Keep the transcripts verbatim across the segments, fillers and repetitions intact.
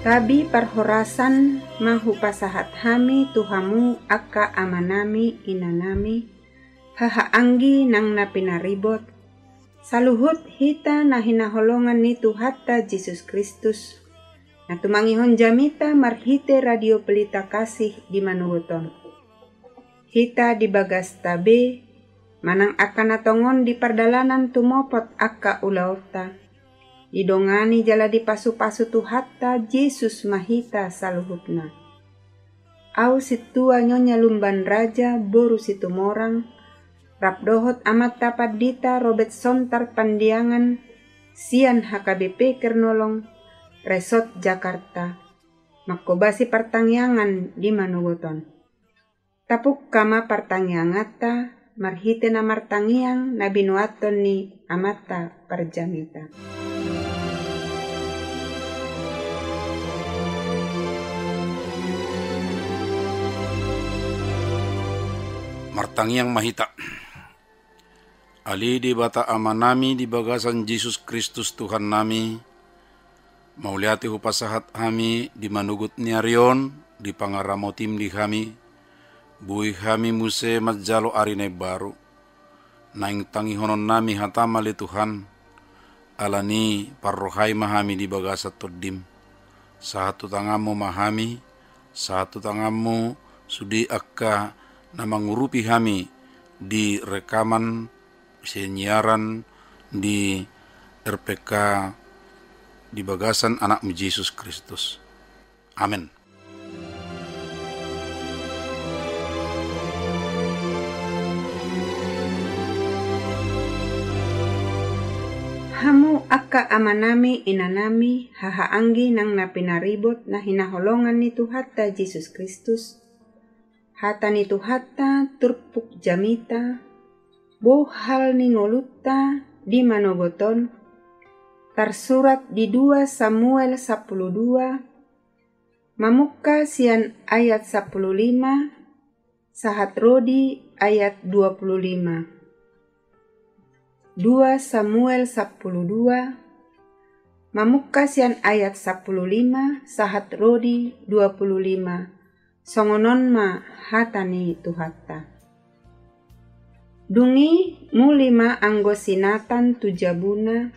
Tabi parhorasan ma hupasahat hami tu hamu angka amanami, inanami, hahaanggi nang na pinaribot, saluhut hita na hinaholongan ni Tuhanta Jesus Kristus, na tumangihon jamita marhite Radio Pelita Kasih di manogot on. Hita di bagasta be, manang angka na tongon di pardalanan tumopot angka ulaonta, didongani jala dipasupasu Tuhanta Jesus ma hita saluhutna. Ahu Sintua Nyonya Lumban Raja boru Situmorang, rap dohot amanta Pandita Robert Sontar Pandiangan sian H K B P Kernolong, Resort Jakarta, manghobasi partangiangan di manogot on. Tapungka ma partangianganta marhite na martangiang na binoathon ni amanta parjamita. Martangiang ma hita. Ale Debata Amanami di bagasan Jesus Kristus Tuhannami, mauliate hupasahat hami di manogot ni ari on, di pangaramotim di hami, boi hami muse manjalo ari na imbaru. Naeng tangihononnami hatam ale Tuhan, alani parrohai ma hami di bagasan tondim. Sahat tu tanganmu ma hami, sahat tu tanganmu sude angka na mangurupi hami di rekaman sian siaran di R P K di bagasan Anakmu Jesus Kristus. Amen. Hamu angka amanami, inanami, hahaanggi nang na pinaribot na hinaholongan ni Tuhanta Jesus Kristus, hata ni Tuhanta turpuk jamita, bohal ni ngolunta di manogot on, tarsurat di dua Samuel sampulu dua, mamungka sian ayat sampulu lima, sahat ro di ayat dua pulu lima. Dua Samuel sampulu dua, mamungka sian ayat sampulu lima sahat ro di dua pulu lima, songon on ma hata ni Tuhanta. Dung i muli ma anggo si Natan tu jabuna,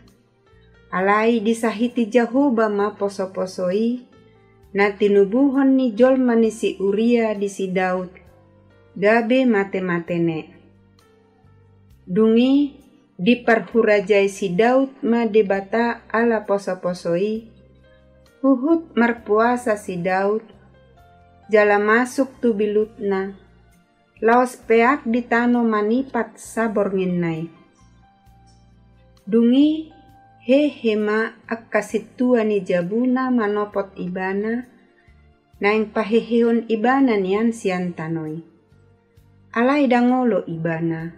alai disahiti Jahowa ma posoposo i, na tinubuhon ni jolma ni si Uria di si Daud, gabe matematene. Dung i diparhurajai si Daud ma Debata ala posoposo i, huhut marpuasa si Daud, jala masuk tu bilutna, laos peak di tano manipat sabornginna i. Dung i hehe ma angka sintua ni jabuna manopot ibana, naeng pahehehon ibana nian sian tano i. Alai ndang olo ibana,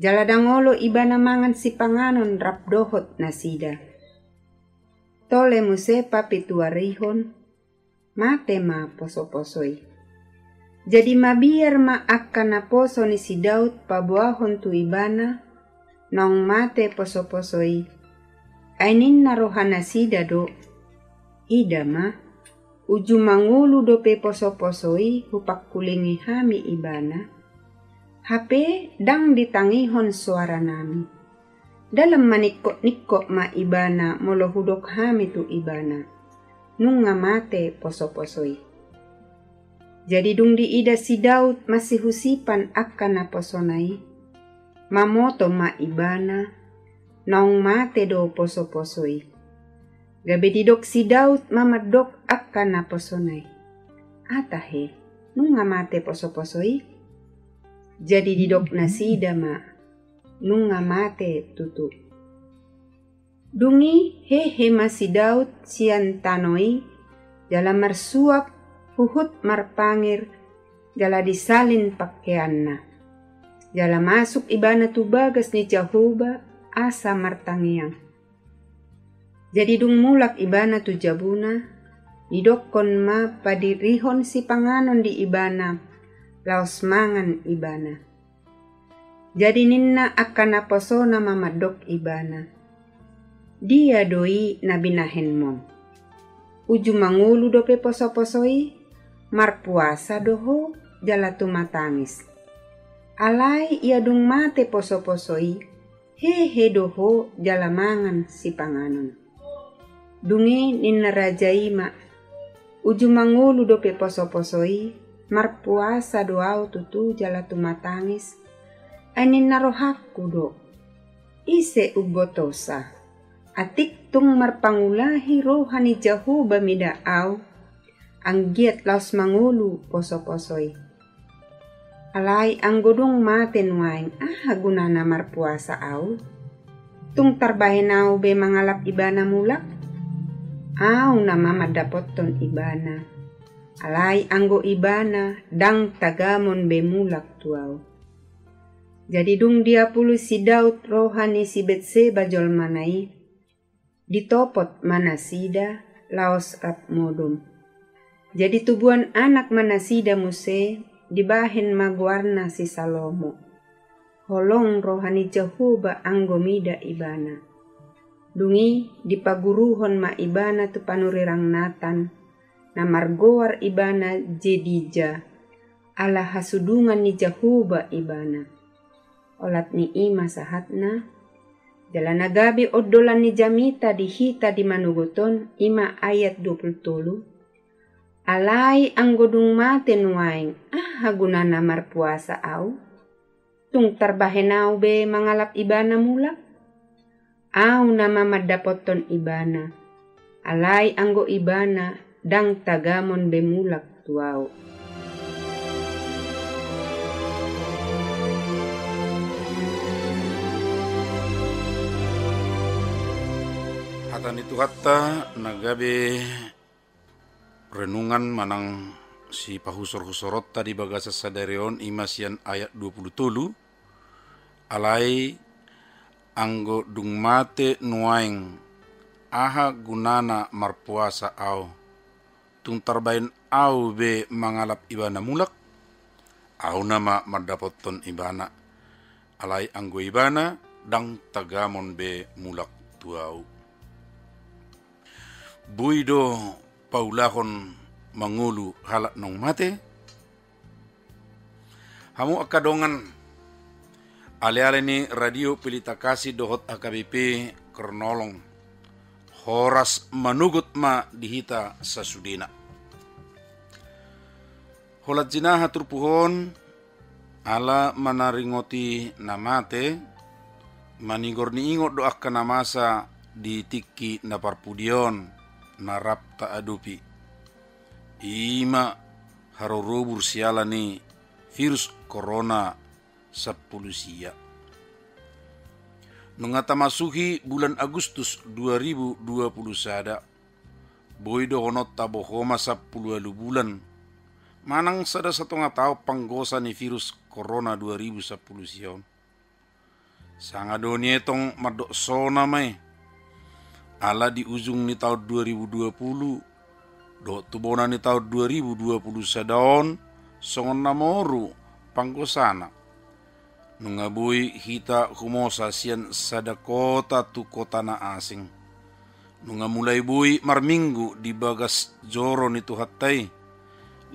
jala ndang olo ibana mangan sipanganon rap dohot nasida. Tole muse papituarihon, mate ma posoposo i. Jadi mabiar ma angka naposo ni si Daud paboahon tu ibana, naung mate posoposo i. Ai ninna rohanasida do, ida ma, uju mangolu dope posoposo i hupangkulingi hami ibana. Hape ndang ditangihon soaranami. Dalan maningkotningkot ma ibana molo hudok hami tu ibana, nunga mate posoposo i. Jadi dung diida si Daud masihusipan angka naposona i, mamoto ma ibana, naung mate do posoposo i. Gabe didok si Daud ma mandok angka naposona i, ata he, nunga mate posoposo i? Jadi didok nasida ma, nunga mate tutu. Dung i hehe ma si Daud sian tano i, jala marsuap huhut marpangir, jala disalin pangkeanna. Jala masuk ibana tu bagas ni Jahowa asa martangiang. Jadi dung mulak ibana tu jabuna, didokkon ma padirihon sipanganon di ibana, laos mangan ibana. Jadi ninna angka naposona ma mandok ibana, dia do i na binahenmon? Uju mangolu dope posoposo i, marpuasa do ho jala tumatangis. Alai ia dung mate posoposo i, hehe do ho jala mangan sipanganon. Dung i ninna raja i ma, uju mangolu dope posoposo i, marpuasa do au tutu jala tumatangis. Ai ninna rohangku do, ise umbotosa, atik tung marpangulahi roha ni Jahowa mida au, anggiat laos mangolu posoposo i. Alai anggo dung mate nuaeng, aha gunana marpuasa au? Tung tarbahen au be mangalap ibana mulak? Au nama mandapothon ibana. Alai anggo ibana, ndang tagamon be mulak tu au. Jadi dung diapulus si Daud roha ni si Betseba jolmana i, ditopot ma nasida laos rap modom. Jadi tubuan anak ma nasida muse, dibahen ma goarna si Salomo. Holong roha ni Jahowa anggo mida ibana. Dung i dipaguruhon ma ibana tu panurirang Natan, na margoar ibana Jedija, ala hasudungan ni Jahowa ibana. Olat ni i ma sahatna, jala na gabe ondolan ni jamita di hita di manogot on, i ma ayat dua pulu tolu. Alai anggo dung mate nuaeng, aha gunana marpuasa au? Tung tarbahen au be mangalap ibana mulak? Au nama mandapothon ibana. Alai anggo ibana, ndang tagamon be mulak tu au. Hata ni Tuhanta na gabe renungan manang sipahusorhusoronta di bagasan sadari on, i ma sian ayat dua pulu tolu. Alai anggo dung mate nuaeng, aha gunana marpuasa au? Tung tarbahen au be mangalap ibana mulak? Au nama mandapothon ibana. Alai anggo ibana, ndang tagamon be mulak tu au. Boi do paulahon mangolu halak naung mate? Hamu angka dongan, aleale ni Radio Pelita Kasih dohot H K B P Kernolong, horas manogot ma di hita sasudena. Holan jinaha turpuhon, ala manaringoti na mate, manigor ni ingot do angka na masa di tingki na parpudi on, na rap taadopi. I ma harorobur siala ni virus corona sampulu sia. Nunga tamasuhi bulan Agustus dua ribu dua pulu sada, boi dohononta bohoma sampulu ualu bulan, manang sada satonga taon panggosa ni virus corona dua ribu sampulu sia on. Sanga do nietong mandok sona ma i. Ala di ujung ni taon dua ribu dua pulu, dohot tu bona ni taon dua ribu dua pulu sada on, songon na moru panggosana. Nunga boi hita humosa sian sada kota tu kota na asing. Nunga mulai boi marminggu di bagas joro ni Tuhanta i,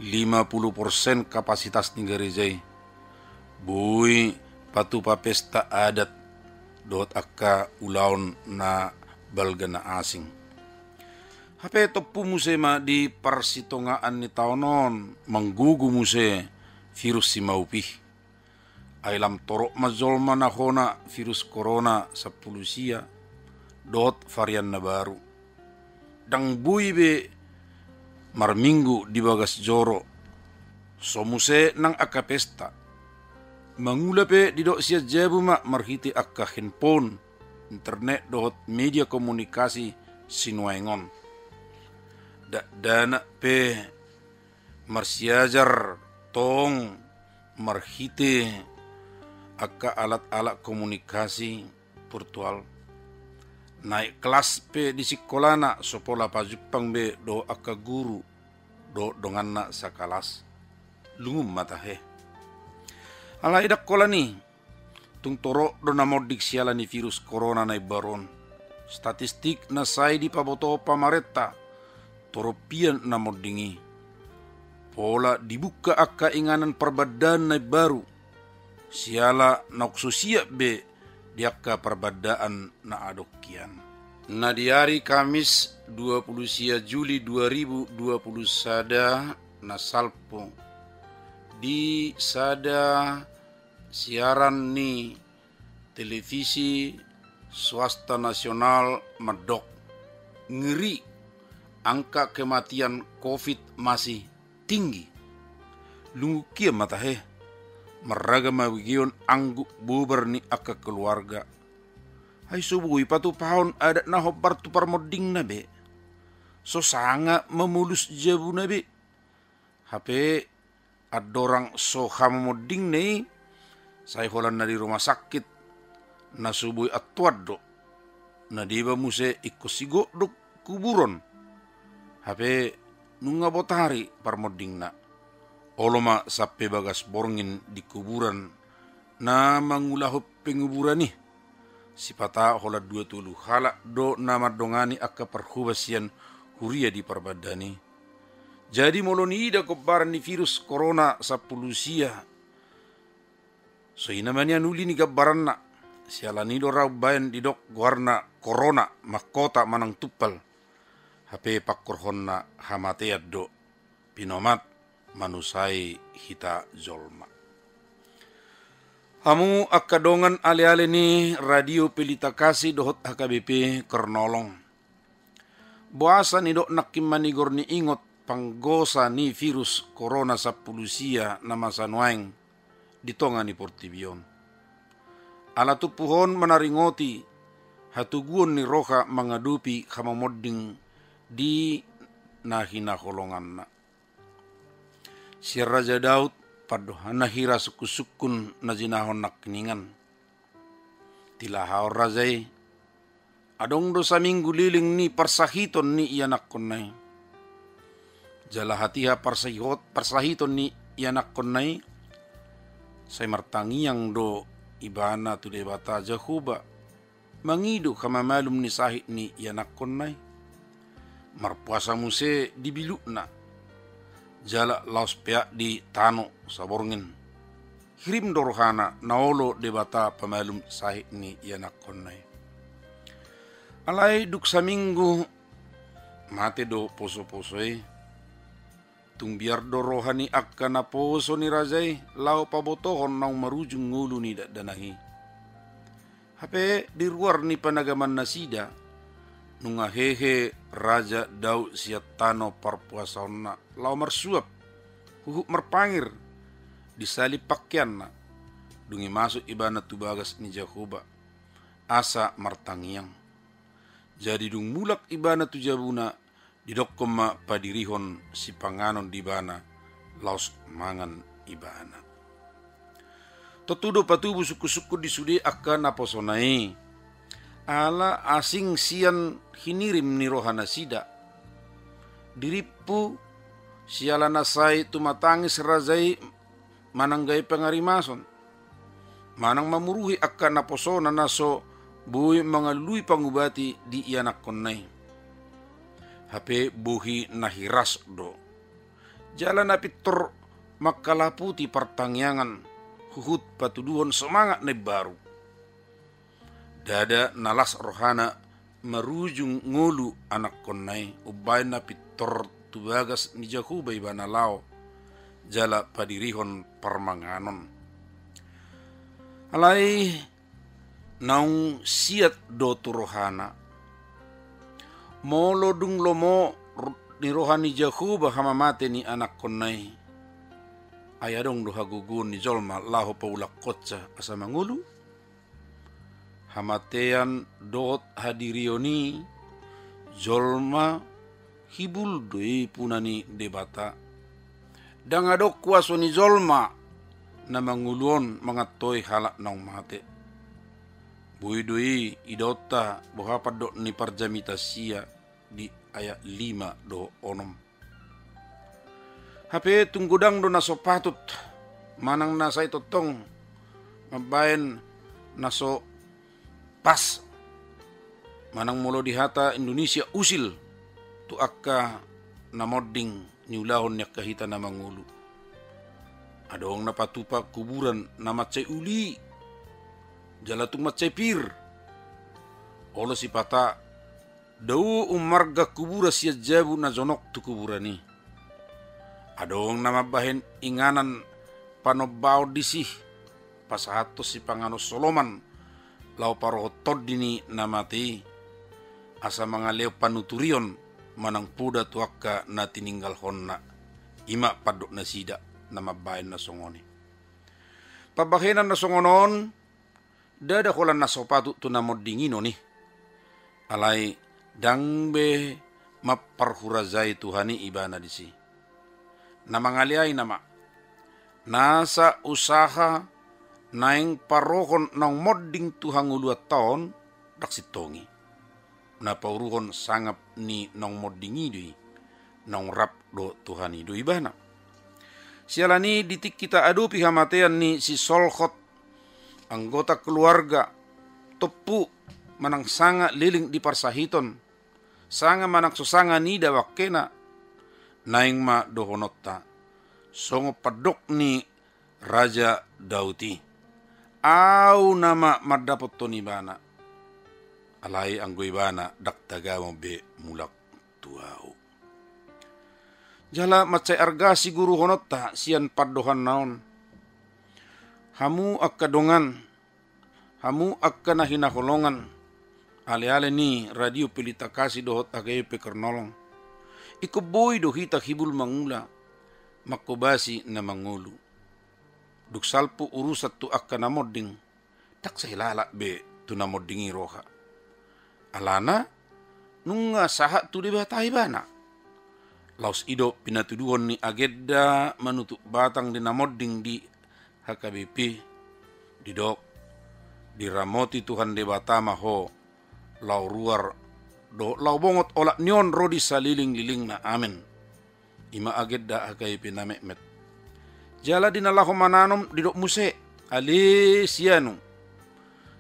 lima pulu persen kapasitas ni gareja i. Boi patupa pesta adat dohot angka ulaon na balga na asing. Hape tompu muse ma di parsitongaan ni taon on manggogo muse virus simaup i. Ai lam torop ma jolma na hona virus corona sampulu sia dohot varian na baru. Ndang boi be marminggu di bagas joro. So muse nang angka pesta. Mangula pe didok sian jabu ma marhite angka handphone, internet dohot media komunikasi sinuaeng on. Dakdanak pe marsiajar tong marhite angka alat-alat komunikasi virtual. Naek kelas pe di sikolana so pola pajumpang be dohot angka guru dohot donganna sakalas. Lungun ma tahe. Alai ndang holan i, tung torop do na monding siala ni virus corona na imbaru on. Statistik na sai dipabotohon pamarenta, torop ia na monding i. Pola dibuka angka inganan parbandaan na imbaru, siala naung so siap be di angka parbandaan na adong hian. Na di ari Kamis dua pulu sia Juli dua ribu dua pulu sada na salpu, di sada siaran ni televisi swasta nasional mandok, ngeri, angka kematian covid masih tinggi. Lungun hian ma tahe, marragam ma begeon angguk bobar ni angka keluarga. Ai so boi patupahon adat na hombar tu parmondingna be. So sanga mamolus jabuna be. Hape andorang so hamamondingna i, sai holan na di rumah sakit, na so boi antuan do. Na deba muse ingkon sigok do kuburon. Hape nunga botari parmondingna. Olo ma sampe bagas borngin di kuburan na mangulahon penguburan i. Sipata holan dua tolu halak do na mandongani angka parhobas sian huria di parbandaan i. Jadi molo niida gombaran ni virus korona sampulu sia, so i nama nian uli ni gambaranna, siala ni do ra umbaen didok goarna korona, mahkota manang tumpal. Hape pangkorhonna hamatean do pinomat manusai hita jolma. Hamu angka dongan aleale ni Radio Pelita Kasih dohot H K B P Kornolong. Boasa nidok nangkin manigor ni ingot panggosa ni virus korona sampulu sia na masa nuaeng di tonga ni portibi on. Ala tumpuhon manaringoti hatoguon ni roha mangadopi hamamonding di na hinaholonganna. Sian Raja Daud pandohanna hira sungkunsungkun na jinahon nangkiningan. Tilahaon raja i, adong do saminggu leleng ni parsahiton ni ianakkonna i. Jala hatiha parsahihot-, parsahiton ni ianakkonna i, sai martangiang do ibana tu Debata Jahowa, mangido hamamalum ni sahit ni ianakkonna i. Marpuasa muse di bilukna, jala laos peak di tano saborngin. Hirim do rohana na olo Debata pamalum sahit ni ianakkonna i. Alai dung saminggu mate do posoposo i. Tung biar do roha ni angka naposo ni raja i laho pabotohon naung marujung ngolu ni dakdanak i. Hape di ruar ni panagaman nasida, nunga hehe Raja Daud sian tano parpuasaonna laho marsuap, huhut marpangir, disalip pakeanna, dung i masuk ibana tu bagas ni Jahowa, asa martangiang. Jadi dung mulak ibana tu jabuna, didokkon ma padirihon sipanganon di ibana, laos mangan ibana. Tontu do patubu sungkunsungkun di sude angka naposona i, ala asing sian hinirim ni roha nasida. Dirimpu siala na sai tumatangis raja i manang gabe pangarimason, manang mamuruhi angka naposona na so boi mangalului pangubati di ianakkonna i. Hape bohi na hiras do. Jala na pintor mangkalaputi partangiangan, huhut patuduhon semangat na imbaru. Ndada na las rohana marujung ngolu anakkonna i, umbaen na pintor tu bagas ni Jahowa ibana laho, jala padirihon parmanganon. Alai naung siat do tu rohana. Molo dung lomo ro-, ni roha ni Jahowa hamamate ni anakkonna i, ai adong do hagogoon ni jolma laho paulak konsa asa mangolu? Hamatean dohot hadirion i jolma hibul do i puna ni Debata. Ndang adong kuaso ni jolma na mangolu on mangantoi halak naung mate. Boi do i idaonta boha pandok ni parjamita sia di ayat lima dohot onom. Hape tung godang do na so patut, manang na sai tongtong mambaen na so pas, manang molo di hata Indonesia usil, tu angka na monding niulahon ni angka hita na mangolu. Adong na patupa kuburan na mansai uli, jala tung mansai pir. Olo sipata dao ummarga kuburan sian jabu na jonok tu kuburan i. Adong na mambahen inganan panombaon disi, pasahathon sipanganon soloman laho parohon tondi ni na mate i, asa mangalehon panuturion manang poda tu angka na tininggalhonna. I ma pandok nasida na mambahen na songon i. Pambahenan na songon on, ndada holan na so patut tu na monding i non i. Alai ndang be mamparhurajai Tuhan i ibana disi. Na mangaleai nama, nasa usaha naeng parohon naung monding tu hangoluanta on, ndang sintong i. Na pauruhon sangap ni naung monding i do i, naung rap dohot Tuhan i do ibana. Siala ni di tingki taadopi hamatean ni sisolhot, anggota keluarga, tompu, manang sanga leleng di parsahiton, sanga manang so sanga nida bangkena, naeng ma dohononta songon pandok ni Raja Daud i: Ahu nama mandapothon ibana, alai anggo ibana ndang tagamon be mulak tu ahu. Jala mansai arga siguruhononta sian pandohanna on. Hamu angka dongan, hamu angka na hinaholongan, aleale ni Radio Pelita Kasih dohot H K B P Kernolong, ingkon boi do hita hibul mangula, manghobasi na mangolu. Dung salpu urusan tu angka na monding, ndang sai lalap be tu na monding i roha. Alana nunga sahat tu Debata ibana. Laos i do pinatuduhon ni agenda manutup batang di na monding di H K B P, didok: Diramoti Tuhan Debata ma ho, laho ruar dohot laho bongot olat ni on ro di salelenglelengna. Amen. I ma agenda H K B P na metmet. Jala di na laho mananom didok muse: Ale sianu,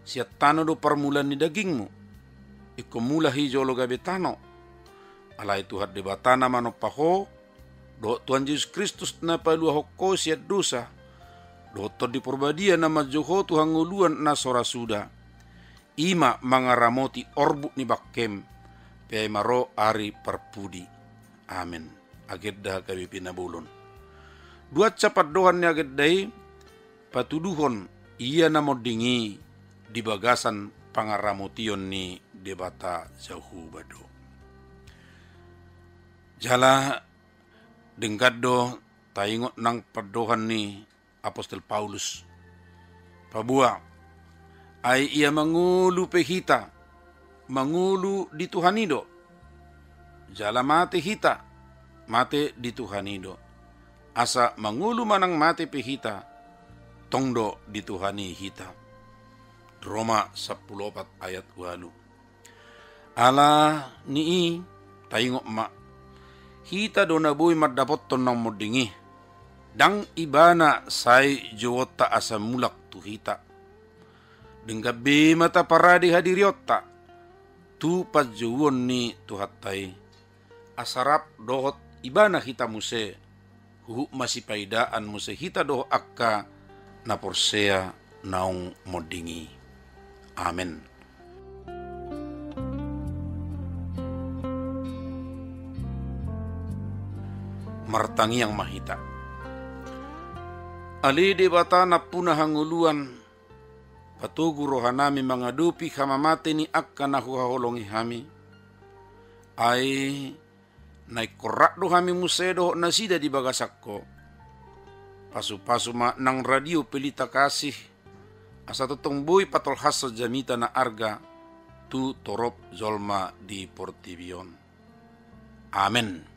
sian tano do parmulaan ni dagingmu. Ingkon mula hi jolo gabe tano. Alai Tuhan Debata na manompa ho, dohot Tuhan Jesus Kristus na paluahon ho sian dosa, dohot Tondi Porbadia na manjou ho tu hangoluan na so ra suda, i ma mangaramoti orbuk ni bangkem, pe ai ma ro ari parpudi. Amen. Agenda H K B P na bolon. Duansa pandohan ni agenda i patuduhon ia na monding i di bagasan pangaramotion ni Debata Jahowa do. Jala denggan do taingot nang pandohan ni apostel Paulus. Paboa, ai ia mangolu pe hita, mangolu di Tuhan i do. Jala mate hita, mate di Tuhan i do. Asa mangolu manang mate pe hita, tong do di Tuhan i hita. Roma sampulu opat ayat ualu. Ala ni i, taingot ma, hita do na boi mandapothon naung monding i. Ndang ibana sai jouonta asa mulak tu hita. Denggan be ma taparade hadirionta tu panjouon ni Tuhanta i, asa rap dohot ibana hita muse, huhut masipaidaan muse hita dohot angka na porsea naung monding i. Amen. Martangiang ma hita. Ale Debata nampuna hangoluan, patogu rohanami mangadopi hamamate ni angka na huhaholongi hami. Ai na ingkon rap do hami muse dohot nasida di bagasan ho. Pasupasu ma nang Radio Pelita Kasih, asa tongtong boi patolhashon jamita na arga tu torop jolma di portibi on. Amen.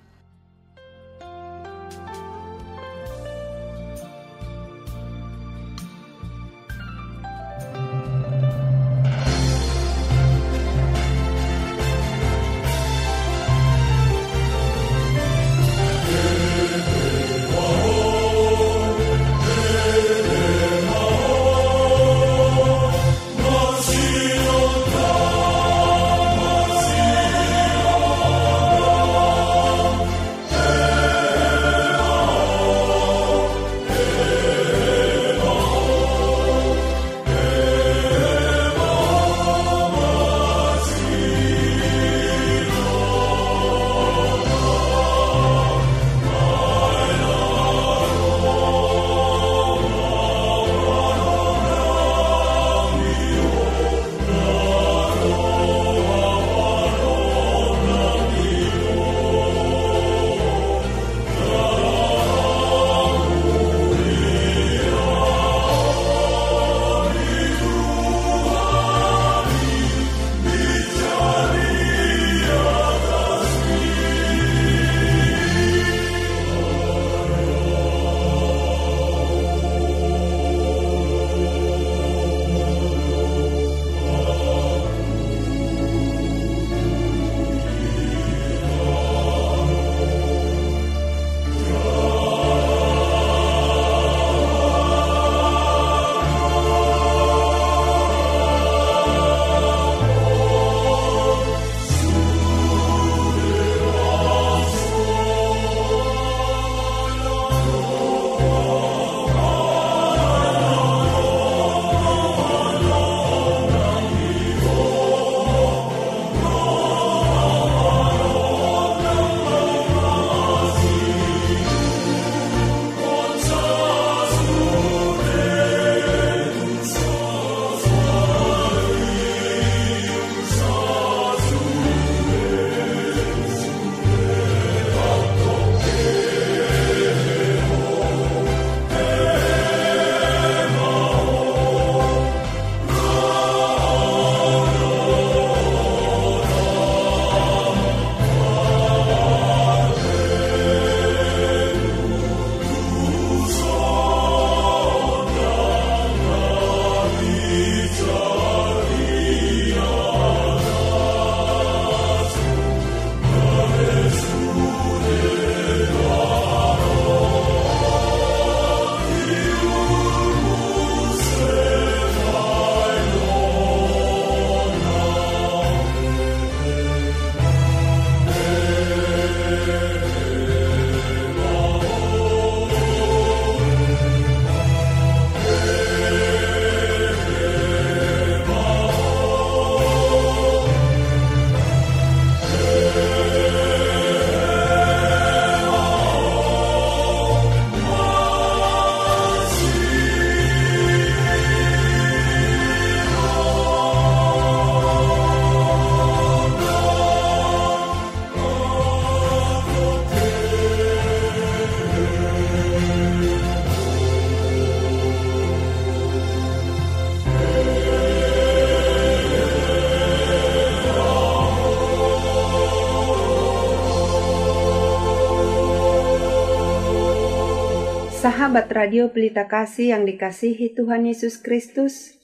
Sahabat Radio Pelita Kasih yang dikasihi Tuhan Yesus Kristus,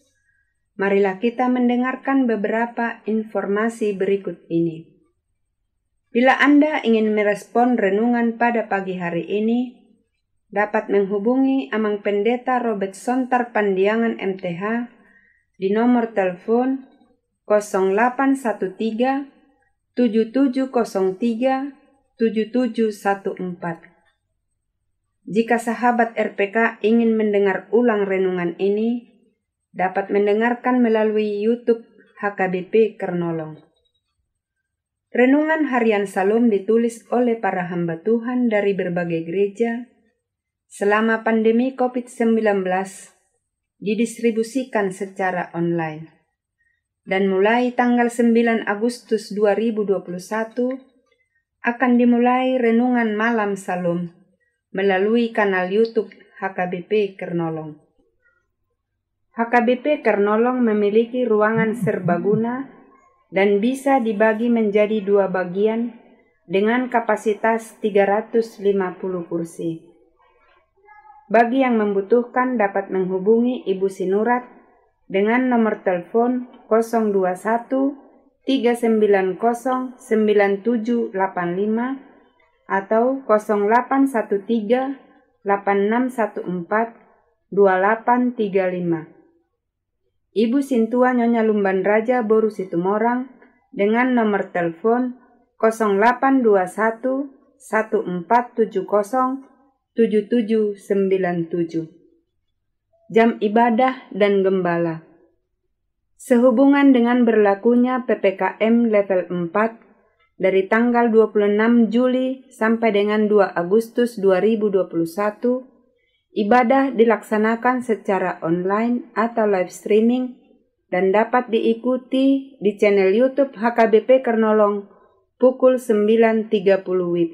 marilah kita mendengarkan beberapa informasi berikut ini. Bila Anda ingin merespon renungan pada pagi hari ini, dapat menghubungi Amang Pendeta Robert Sontar Pandiangan M T H di nomor telepon kosong delapan satu tiga, tujuh tujuh kosong tiga, tujuh tujuh satu empat. Jika sahabat R P K ingin mendengar ulang renungan ini, dapat mendengarkan melalui YouTube H K B P Kernolong. Renungan harian Salom ditulis oleh para hamba Tuhan dari berbagai gereja selama pandemi covid sembilan belas didistribusikan secara online. Dan mulai tanggal sembilan Agustus dua ribu dua puluh satu, akan dimulai renungan malam Salom melalui kanal YouTube H K B P Kernolong. H K B P Kernolong memiliki ruangan serbaguna dan bisa dibagi menjadi dua bagian dengan kapasitas tiga ratus lima puluh kursi. Bagi yang membutuhkan dapat menghubungi Ibu Sinurat dengan nomor telepon kosong dua satu tiga sembilan kosong sembilan tujuh delapan lima atau kosong delapan satu tiga delapan enam satu empat dua delapan tiga lima. Ibu Sintua Nyonya Lumban Raja boru Situmorang dengan nomor telepon kosong delapan dua satu satu empat tujuh kosong tujuh tujuh sembilan tujuh. Jam ibadah dan gembala. Sehubungan dengan berlakunya P P K M level empat dari tanggal dua puluh enam Juli sampai dengan dua Agustus dua ribu dua puluh satu, ibadah dilaksanakan secara online atau live streaming dan dapat diikuti di channel YouTube H K B P Kernolong pukul sembilan tiga puluh W I B.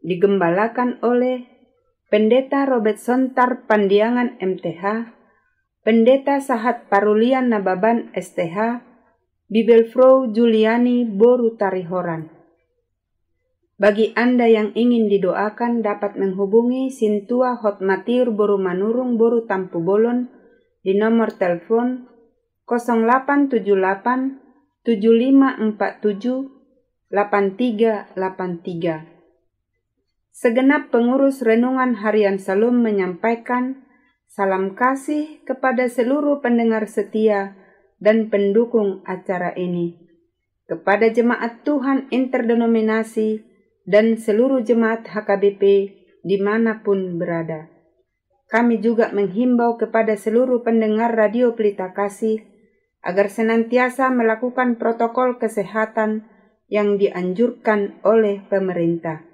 Digembalakan oleh Pendeta Robert Sontar Pandiangan M T H, Pendeta Sahat Parulian Nababan S T H, Bibelfrau Juliani boru Tarihoran. Bagi Anda yang ingin didoakan dapat menghubungi Sintua Hotmatiur boru Manurung boru Tampubolon di nomor telepon kosong delapan tujuh delapan tujuh lima empat tujuh delapan tiga delapan tiga. Segenap pengurus Renungan Harian Salom menyampaikan salam kasih kepada seluruh pendengar setia dan pendukung acara ini, kepada jemaat Tuhan interdenominasi dan seluruh jemaat H K B P di mana pun berada. Kami juga menghimbau kepada seluruh pendengar Radio Pelita Kasih agar senantiasa melakukan protokol kesehatan yang dianjurkan oleh pemerintah.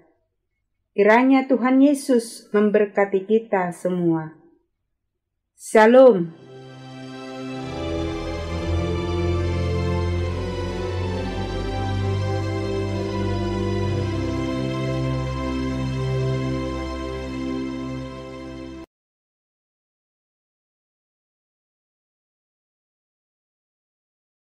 Kiranya Tuhan Yesus memberkati kita semua. Shalom.